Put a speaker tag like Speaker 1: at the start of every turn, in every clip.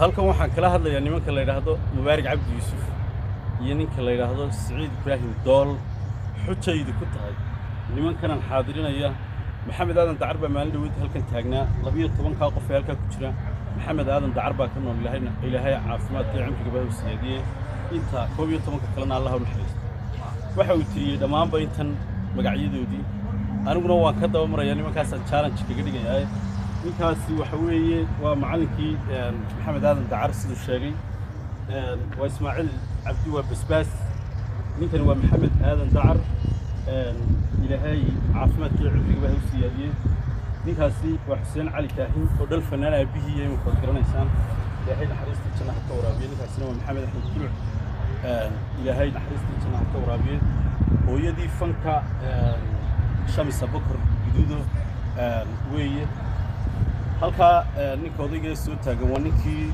Speaker 1: Halkan waxaan kala hadlayaa nimanka la yidhaahdo Mubaarig Cabdi Yuusuf iyo ninka la yidhaahdo Siciid Ibraahim Dool. Xujaydu ku tahay nimankanan xaadirinaya. Maxamed Aadan Dacar baa maalin dhaweyd halkan taagnaa. 12-kaa qof ee halkaa ku jira, Maxamed Aadan Dacar baa ka nool. Ilaahayna, Ilaahay caafimaadka iyo cimrigaba ha u siyaadiyey. Inta 11-ka kalena Allah u naxariisto. Waxa uu tiriyey dhammaanba intan magacyadoodii. Aniguna waan ka daba marayaa nimankaasaan challenge kaga dhigayaa. Ninkaasi waxa weeye waa macallinkii Maxamed Aadan Dacar, siduu sheegay. Waa Ismaaciil Cabdi, waa Basbaas. Ninkani waa Maxamed Aadan Dacar, Ilaahay caafimaadkii cimrigaba ha u siyaadiyey. Ninkaasi waa Xuseen Cali Kaahin oo dhal fanaan aabihii iyo imika waad garanaysaan. Ilaahay naxariistii janna ha ka waraabiye. Ninkaasina waa Maxamed Axmed Kuluc, Ilaahay naxariistii janna ha ka waraabiye. Hooyadii fanka Shamisa Bokor Guduudo weeye. Halkaa ninka odayga ee soo taagan waa ninkii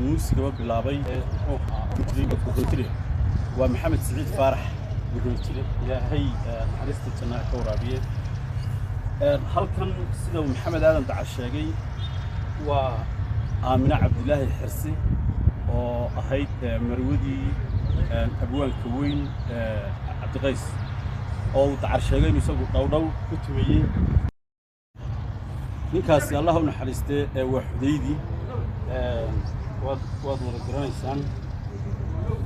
Speaker 1: muusigaba bilaabay ee muxuu ahaa, waa Maxamed Siciid Faarax Gurroojire. Ilaahay naxariistii janna ha ka waraabiye. Halkan, sida uu Maxamed Aadan Dacar sheegay, waa Aamine Cabdilaahi Xirsi oo ahayd marwadii abwaanka weyn Cabdiqays, oo uu Dacar sheegay inuu isagu dhowdhow ku tumayey. Ninkaasi, Allah u naxariistee, waa Xudaydi. Waad wada garanaysaan,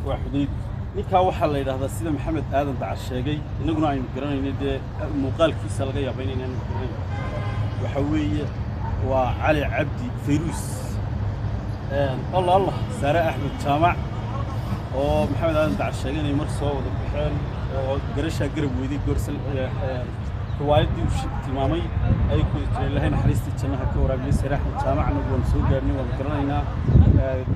Speaker 1: waa Xudaydi. Ninkaa waxaa la yidhaahdaa, sida Maxamed Aadan Dacar sheegay, innaguna aynu garanaynay, dee muuqaalkiisa laga yaaba inaynaan garanayn, waxa weeye waa Cali Cabdi Fayruus. Allah Allah, Saare Axmed Jaamac oo Maxamed Aadan Dacar sheegay inay mar soo wada baxeen oo garashaa garab weyday goorsal riwaayaddii uu tilmaamay ayay ku wada jireen. Ilaahay naxariistii jannaha ka waraabiyey. Saare Axmed Jaamac anagu waanu soo gaarnay, waanu garanaynaa.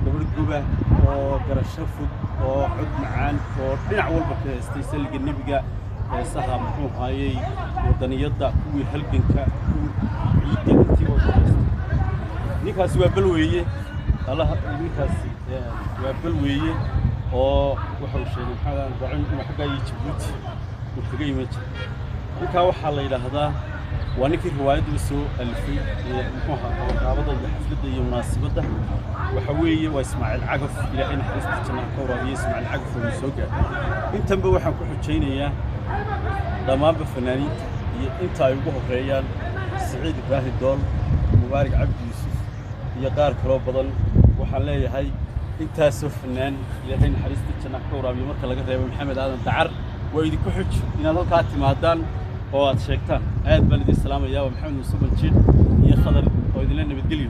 Speaker 1: Gabadh guba oo garasho fog oo cod macaan oo dhinac walba ka heestay, salliga nebiga, heesaha muxuu ahaayey, wadaniyadda, kuwii halganka, kuwii ciidda, intiiba ka heestay. Ninkaasi waa Balweeye. Allah, ninkaasi waa Balweeye oo waxa uu sheegay Maxamed Aadan Dacar inuu xaggaa iyo Jabuuti uu kaga iman jiray. Ninkaa waxaa la yidhaahdaa waa ninkii riwaayadda soo alifay ee muxuu ahaa qabanqaabada iyo xafladda iyo munaasabadda. Waxa weeye waa Ismaaciil Cagaf. Ilaahay naxariista jannaha ka waraabiye. Ismaaciil Cagaf oo soo gaaray. Intanba waxaan ku xujaynayaa dhammaanba fanaaniinta iyo inta ay ugu horreeyaan Siciid Ibraahim Dool, Mubaarig Cabdi Yuusuf iyo qaar kaloo badan. Waxaan leeyahay intaasoo fanaan, Ilaahay naxariista jannaha ka waraabiyo, marka laga reebo Maxamed Aadan Dacar, waa idinku xuj inaad halkaa timaadaan oo aad sheegtaan. Aad baan idin salaamayaa. Waa Maxamed Muuse Banjiid iyo Khadar oo idinla nabadgelyo.